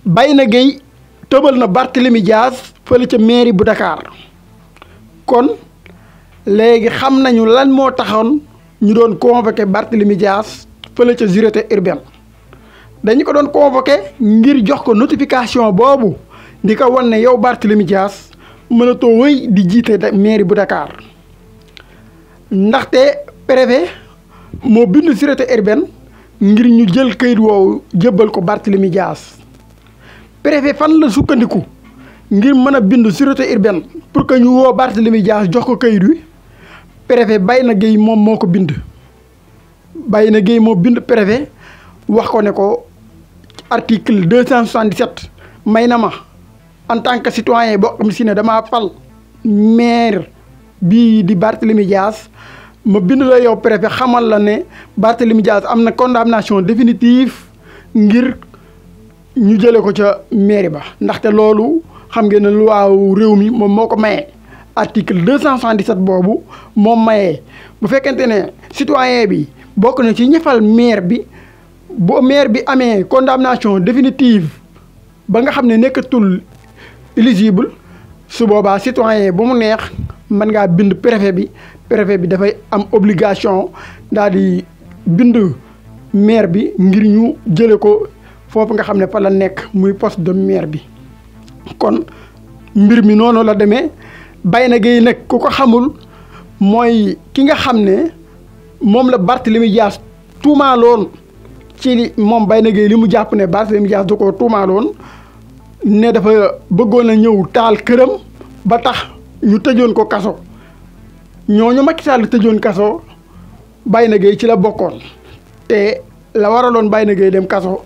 Bayna Gueye tëbal na Barthélémy Dias fële ca mairie bu Dakar kon léegi xam nañu lan moo taxoon ñu doon convoqué Barthélémy Dias fële ca sûreté urbaine dañu ko doon convoqué ngir jox ko notification boobu di ko wan ne yow Barthélémy Dias mënatoo wëy di jiite mairie bu Dakar ndaxte préfet moo bind sûreté urbaine ngir ñu jël kayit woowu jébbal ko Barthélémy Dias préfet fan la sukkandiku ngir mën a bind sûreté urbaine pour que ñu woo Barthélémy Dias jox ko kayit wi préfet Bayna Gueye moom moo ko bind. Bayna Gueye moo bind préfet wax ko ne ko article 277 may na ma en tant que citoyen boo xam si ne damaa fal maire bii di Barthélémy Dias ma bind la yow préfet xamal la ne Barthélémy Dias am na condamnation définitive ngir ñu jële ko ca mairie ba ndaxte loolu xam ngeen ne loi réew mi moom moo ko mayee article 277 boobu moom mayee bu fekkente ne citoyen bi bokk na ci ñëfal maire bi bu maire bi amee condamnation définitive ba nga xam ne nekkatul éligible su boobaa citoyen bu mu neex mën ngaa bind préfet bi dafay am obligation daal di bind maire bi ngir ñu jële ko foofu nga xam ne fa la nekk muy poste de maire bi kon mbir mi noonu la demee Bayna Gueye nag ku ko xamul mooy ki nga xam ne moom la Barthélémy Dias tuumaaloon ci moom Bayna Gueye li mu jàpp ne Barthélémy Dias da koo tuumaaloon ne dafa bëggoon a ñëw taal këram ba tax ñu tëjoon ko kaso ñooñu Macky Sall tëjoon kaso Bayna Gueye ci la bokkoon te la waraloon Bayna Gueye dem kaso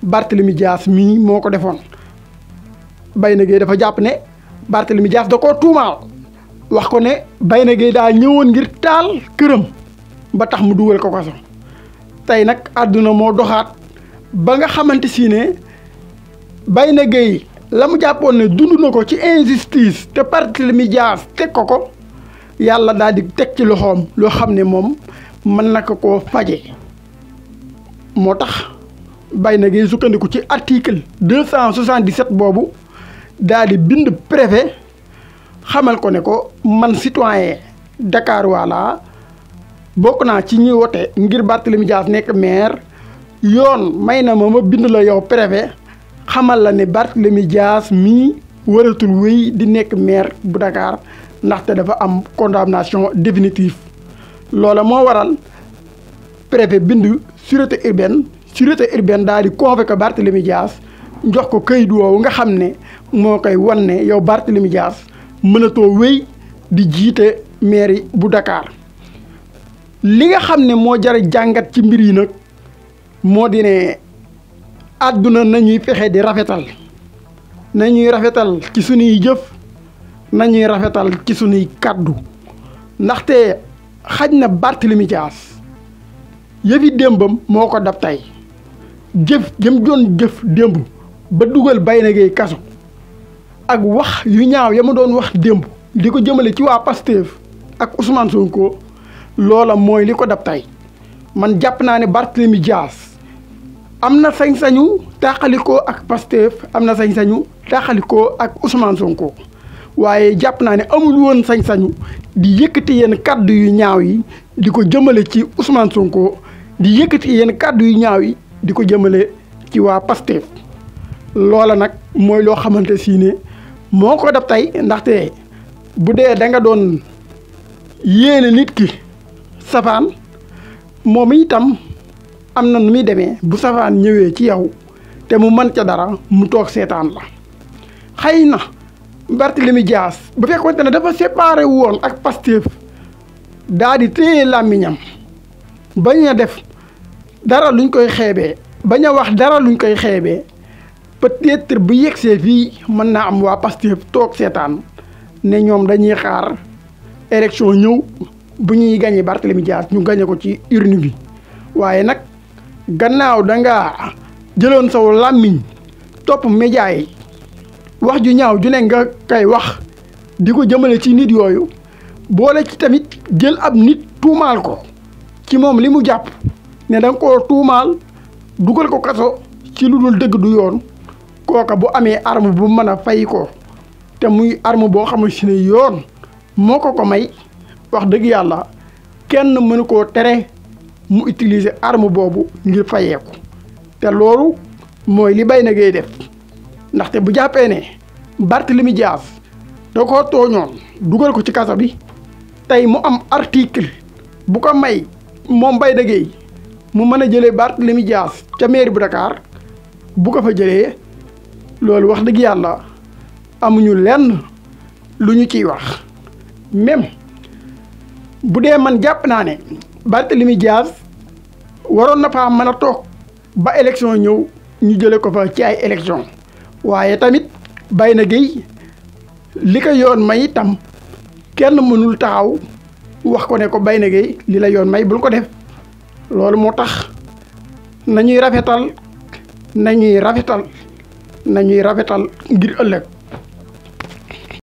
Barthélémy Dias mii moo ko defoon Bayna Gueye dafa jàpp ne Barthélémy Dias da koo tuumaal wax ko ne Bayna Gueye daa ñëwoon ngir taal këram ba tax mu dugal ko kaso tey nag àdduna moo doxaat ba nga xamante si ne Bayna Gueye la mu jàppoon ne dund na ko ci injustice te Barthélémy Dias teg ko yàlla daal di teg ci loxoom loo xam ne moom mën na ko koo faje moo tax Bayna Gueye sukkandiku ci article 277 boobu daal di bind préfet xamal ko ne ko man citoyen Dakar wala bokk naa ci ñuy wote ngir Barthélémy Dias nekk maire yoon may na ma bind la yow préfet xamal la ne Barthélémy Dias mii waratul wéy di nekk maire bu Dakar ndaxte dafa am condamnation définitive loola moo waral préfet bind sûreté urbaine daal di convoqué Barthélémy Dias jox ko këyit woowu nga xam ne moo koy wan ne yow Barthélémy Dias mënatoo wéy di jiite mairie bu Dakar li nga xam ne moo jar jàngat ci mbir yi nag moo di ne àdduna nañuy fexe di rafetal nañuy rafetal ci sunuy jëf nañuy rafetal ci sunuy kàddu ndaxte xaj na Barthélémy Dias yëfi démbam moo ko dab tey jëf jëm doon jëf démb ba dugal Bayna Gueye kaso ak wax yu ñaaw ya ma doon wax démb di ko jëmale ci waa Pastef ak Ousmane Sonko loola mooy li ko dab tey man jàpp naa ne Barthélémy Dias am na sañ-sañu tàqalikoo ak Pastef am na sañ-sañu tàqalikoo ak Ousmane Sonko waaye jàpp naa ne amul woon sañ-sañu di yëkkati yenn kàddu yu ñaaw yi di ko jëmale ci Ousmane Sonko di yëkkati yenn kàddu yu ñaaw yi di ko jëmale ci waa Pastef loola nag mooy loo xamante si ne moo ko dab tey ndaxte bu dee da nga doon yéene nit ki safaan moom itam am na nu muy demee bu safaan ñëwee ci yow te mu mën ca dara mu toog seetaan la xëy na Barthélémy Dias bu fekkoonte ne dafa séparé woon ak Pastef daa di téye làmmiñam bañ a def dara luñ koy xeebee bañ a wax dara luñ koy xeebee peut-être bu yegsee fii mën naa am waa Pastef toog seetaan ne ñoom dañuy xaar élection ñëw bu ñuy gañe Barthélémy Dias ñu gañe ko ci urne bi waaye nag gannaaw danga jëloon saw làmmiñ topp média yi wax ju ñaaw ju ne nga kay wax di ko jëmale ci nit yooyu boole ci tamit jël ab nit tuumaal ko ci moom li mu jàpp ne da nga koo tuumaal dugal ko kaso ci lu dul dëgg du yoon kooka bu amee arme bu mën a fay ko te muy arme boo xamante ne yoon moo ko may wax dëgg yàlla kenn mënu koo tere mu utiliser arme boobu ngir fayeeku te loolu mooy li Bayna Gueye def ndaxte bu jàppee ne Barthélémy Dias da koo tooñoon dugal ko ci kaso bi tey mu am article bu ko may moom Bayna Gueye mu mën a jëlee Barthélémy Dias ca mairie bu Dakar bu ko fa jëlee loolu wax dëgg yàlla amuñu lenn lu ñu ciy wax même bu dee man jàpp naa ne Barthélémy Dias waroon na faa mën a toog ba élection ñëw ñu jële ko fa ci ay élection waaye tamit Bayna Gueye li ko yoon may itam kenn mënul taxaw wax ko ne ko Bayna Gueye li la yoon may bul ko def loolu moo tax nañuy rafetal ngir ëllëg